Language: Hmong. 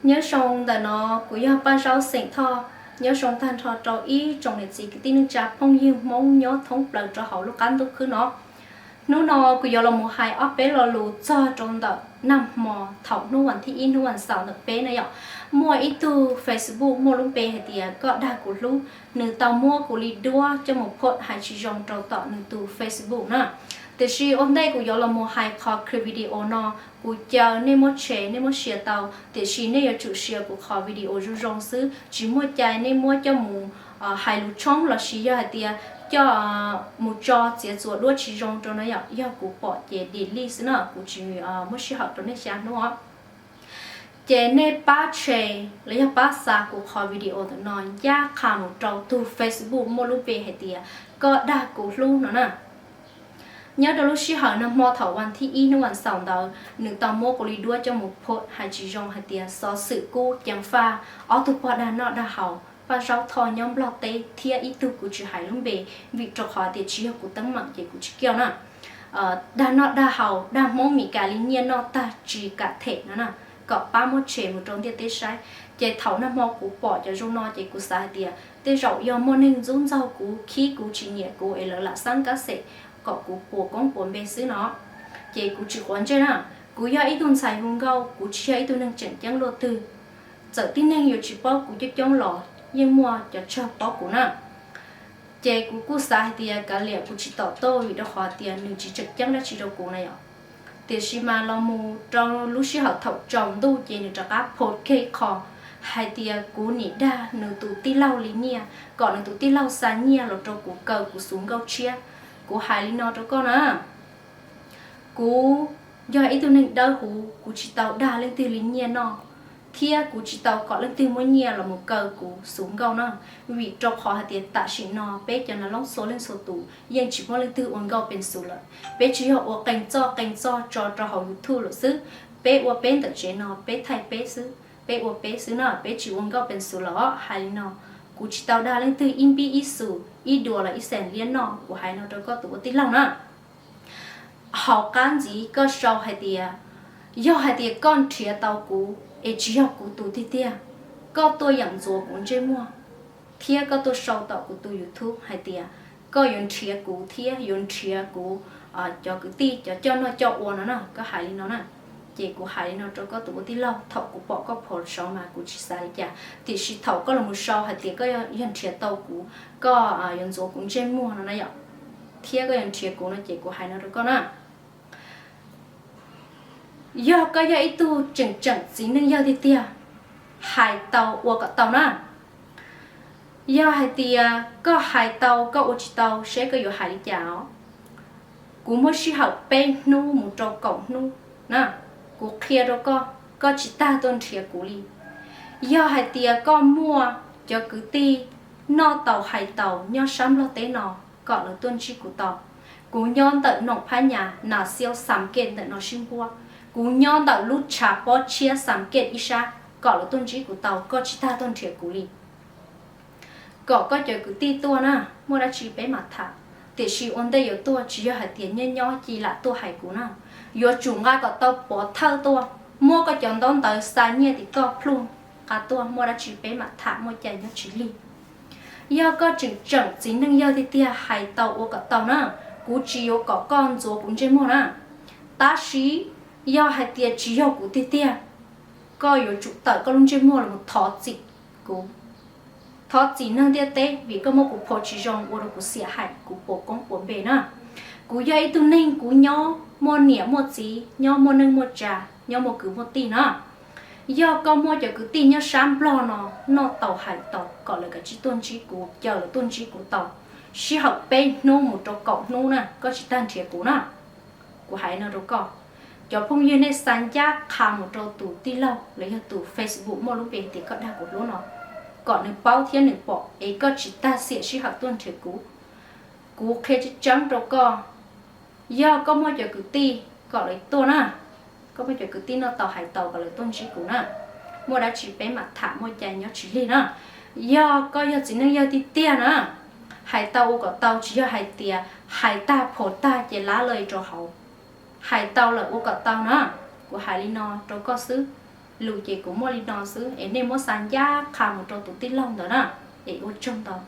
Nyob zoo ntawm no kuv yog Paj Zaub xeem Thoj. Nyob zoo tag nrho rau ib tsoom niam txiv kwv tij neej tsa phooj ywg Hmoob nyob thoob plaws rau hauv lub qab ntuj khwb no. Hnub no kuv yuav los mus hais ob peb lo lus txog rau ntawm nag hmo thaum hnub vas thib ib hnub vas xaum ntawm peb na yom. Muaj ib tug Facebook muaj lub npe hais tias Koj Dag Kuv Hlub, nws tau muab kuv li duab coj mus post hais tsis zoo rau tom nws tus Facebook na. Tiam sis ua ntej kuv yuav los mus hais qhov clip video no, kuv caw nej muab share, nej muab share tau, tiam sis nej yuav tsum share kuv qhov video zoo zoo xwb, tsis muaj cai nej muab coj mus hais lus tshoob lossis yog hais tias coj mus tso txiav txuas duab tsis zoo rau no yom. Yog kuv pom ces delete xwb na, kuv tsis muab sij hawm rau nej xya hnub os. Ces nej pab share los yog pab xa kuv qhov video ntawm no ncaj qha mus rau tus Facebook muaj lub npe hais tias Koj Dag Kuv Hlub no na. Nyob rau lub sij hawm nag hmo thaum vas thib ib hnub vas xaum ntawd, nws tau muab kuv li duab coj mus post hais tsis zoo hais tias xov xwm kub ceev faj ob tug pog dag noj dag haus, Paj Zaub Thoj nyob Nplog teb thiab ib tug kuv tsis hais lub npe, vim rau qhov tias tsis yog kuv teeb meem ces kuv tsis coj na. Dag noj dag haus, dag Hmoob Mes Kas li nyiaj noj tag tsis kam them no na, kom pab muab share mus rau ntiaj teb saib. Ces thaum nag hmo kuv pom cov zoo no ces kuv xav hais tias tej zaum yog muaj neeg ntxub ntxaug kuv, khib kuv, tsis nyiam kuv es lawv lam xab kab xes kom kuv puas koob puas npe xwb no. Ces kuv tsis quav ntsej na, kuv yog ib tug ntxhais hu nkauj, kuv tsis yog ib tug neeg tseem ceeb luaj twg. Txawm tib neeg yuav tsis paub kuv coob coob los yeej muaj cov tsawg paub kuv na. Ces kuv kuj xav hais tias kav liam kuv tsis tom tuaj vim rau qhov tias nws tsis tseem ceeb dab tsi rau kuv na yom. Tiam sis mas los mus rau lub sij hawm thaum tsaus ntuj ces nws rov qab post kiag qho hais tias kuv nim dag nws tus tij laug li nyiaj, kom nws tus tij laug xa nyiaj los rau kuv kaw kuv xuv nkauj tshiab. Kuv hais li no rau koj na, kuv yog ib tug neeg dawb huv, kuv tsis tau dag leej twg li nyiaj noj, thiab kuv tsis tau kom leej twg muab nyiaj los mus kaw kuv xuv nkauj na. Vim rau qhov hais tias tam sim no peb cov nas loob txhua leej txhua tus yeej tsis muaj leej twg ua nkauj peev xwm lawm. Peb tsuas yog ua qee txoj qee txoj tso rau hauv YouTube lawm xwb. Peb ua peb ntawm tsev no, peb thaij peb xwb, peb ua peb xwb na, peb tsis ua nkauj peev xwm los hais li no. Kuv tsis tau dag leej twg ib npib ib xus, ib duas los ib xees liab noj, kuv hais no rau koj tus ua tij laug na. Hauv qab ntxiv koj sau hais tias, yog hais tias koj nrhiav tau kuv es tsis yog kuv tus tiag tiag, koj tuaj yeem ntxuav kuv ntsej muag, thiab koj tuaj sau tom kuv tus YouTube hais tias koj yuav nrhiav kuv thiab yuav nrhiav kuv cov kwv tij cov coj noj coj ua no na, koj hais li no na. Ces kuv hais li no rau koj tus ua tij laug, thaum kuv pom koj post saud mas kuv tsis xav li cas, tiam sis thaum koj los mus sau hais tias koj yog nrhiav tau kuv, koj yuav ntxuav kuv ntsej muag no na yom, thiab koj yuav nrhiav kuv no ces kuv hais no rau koj na. Yog koj yog ib tug tseem tseem txiv neej yawg tiag tiag, hais tau ua kom tau na. Yog hais tias koj hais tau koj ua tsis tau seb koj yuav hais li cas os. Kuv muab sij hawm peb hnub mus rau kaum hnub na, kuv qhia rau koj, koj tsis tag tuaj nrhiav kuv li. Yog hais tias koj muaj cov kwv tij noj taus hais taus nyob sab Nplog teb no, kom lawv tuaj ntsib kuv tau. Kuv nyob ntawm Noom Phab Nyas, Nas Xiaub, Xam Kej ntawm no sib npuab. Kuv nyob ntawm lub tshav pob tshiab Xam Kej ib sab, kom lawv tuaj ntsib kuv tau, koj tsis tag tuaj nrhiav kuv li. Kom koj cov kwv tij tuaj na, muaj dab tsi peb mam tham. Tiam sis ua ntej yuav tuaj tsis yog hais tias nyob nyob cia li lam tuaj hais kuv na. Yuav tsum nqa kom tau pov thawj tuaj, muab koj cov ntaub ntawv xa nyiaj tim koj plhuj, nqa tuaj, muaj dab tsi peb mam tham, muaj cai nyob tsis lig. Yog koj tseem tseem txiv neej yawg tiag tiag hais tau ua kom tau na, kuv tsis yuav kom koj ntxuav kuv ntsej muag na. Tab sis yog hais tias tsis yog kuv tiag tiag, koj yuav tsum tawm koj lub ntsej muag los thov txim kuv, thov txim neeg ntiaj teb vim koj muab kuv phom tsis zoo ua rau kuv xiam hais kuv puas koob puas npe na. Kuv yog ib tug neeg kuv nyob muaj niam muaj txiv, nyob muaj neej muaj tsa, nyob muaj kwv muaj tij na. Yog koj muaj cov kwv tij nyob sab Nplog no noj tau hais tau kom lawv kav tsij tuaj ntsib kuv, caw lawv tuaj ntsib kuv tau. Sij hawm peb hnub mus rau kaum hnub na, koj tsis tag nrhiav kuv na. Kuv hais no rau koj, cov phooj ywg nej xa ncaj qha mus rau tus tij laug los yog tus Facebook muaj lub npe tias Koj Dag Kuv Hlub no, kom nws paub thiab nws pom es koj tsis tag xiam sij hawm tuaj nrhiav kuv. Kuv qhia tseeb tseeb rau koj, yog koj muaj cov kwv tij kom lawv tuaj na, koj muaj cov kwv tij noj tau hais tau kom lawv tuaj ntsib kuv na, muaj dab tsi peb mam tham, muaj cai nyob tsis lig na. Yog koj yog txiv neej yawg tiag tiag na, hais tau ua kom tau, tsis yog hais tias hais tag phom tag ces lav lawm rau hauv. Hais tau lawm ua kom tau na, kuv hais li no rau koj xwb. Lus ces kuv muaj li no xwb es nej muab xa ncaj qha mus rau tus tij laug ntawd na. Es ua tsaug ntau.